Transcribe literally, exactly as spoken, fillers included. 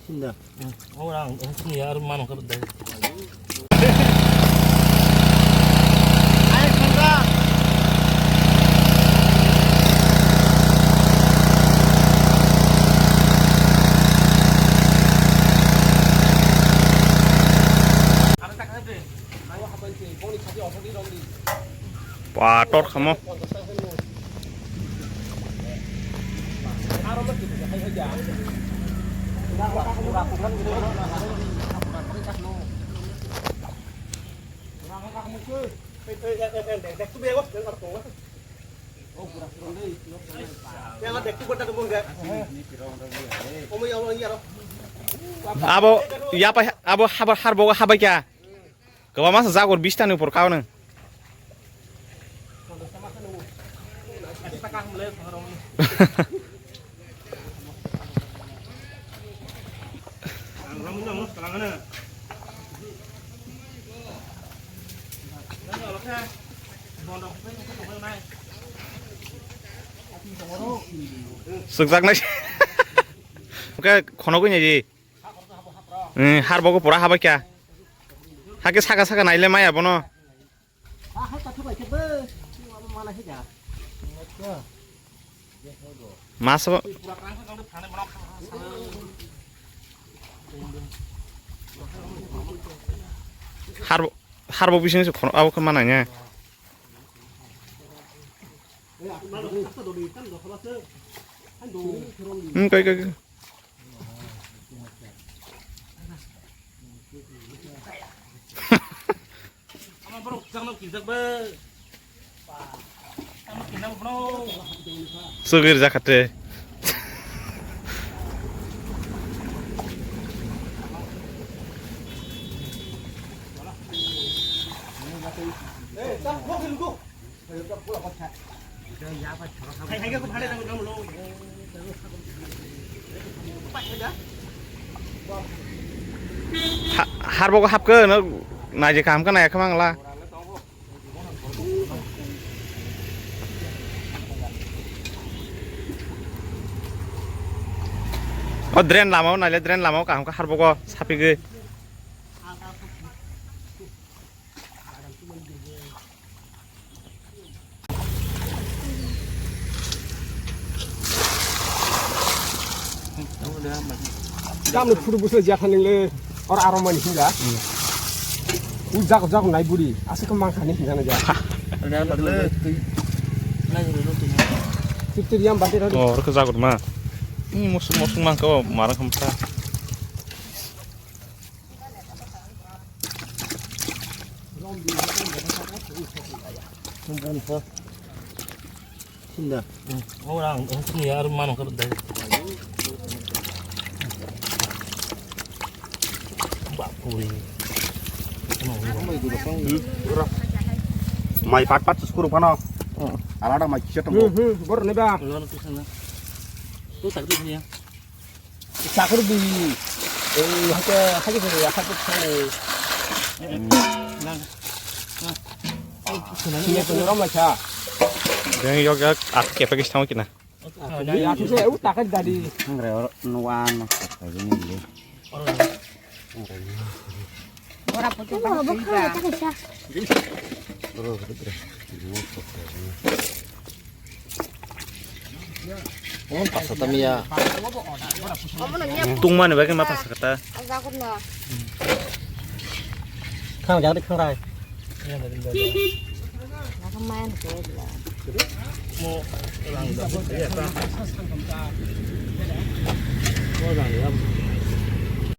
Sinda. Ora ang sini ya, aru mano ka bedai. Pator khamo. Abo yapai abo habo harbo habai kya. Kwbangma sa jagur bista ni upor kao nang. Sukjak nai. Oke, khonogwi nai di. Eh, har bogo pura habai kya. Hake saka saka naile maya bono. Mas ba. Har bo, har bo bising se khono abo khe mananya. Hmm, kai, kai, kai. Sugir jakate. Ha-, har bogo hapkhe no naidi kaham khe naiya khe mangla. O drain lama o naile, drain lama o kaham khe har bogo sapigwi. Tamni photo bwsai jatha nwngle or aro mani hinga. U jak jak nai buri aswk mang khani hinga na ja. Tip tip yam bate rodi. Oh, rwkhe jagot ma. Ni mosuk mosuk mang ko marang khamsa. Sinda. Ora ang sini ya, aru mano ka bedai. Bapuri. Mai pat pat skuru phano. Alada mai kisa tongo. Hmm, hmm, bor ne ba. Tu tak tu ya. Sakur di, eh, hake, hake sini, hake sini. Nang. Sini pun orang macam. Yang yok yok, aku kayak pakai setengah kena. Aku saya, uh, takkan tadi. Nang re, orang nuan, kayak gini deh. Ora putu ba. Oro, oro, oro. Pasal tamia. Tungmani bagwi ma pasal kata. Khang jang de khang rai.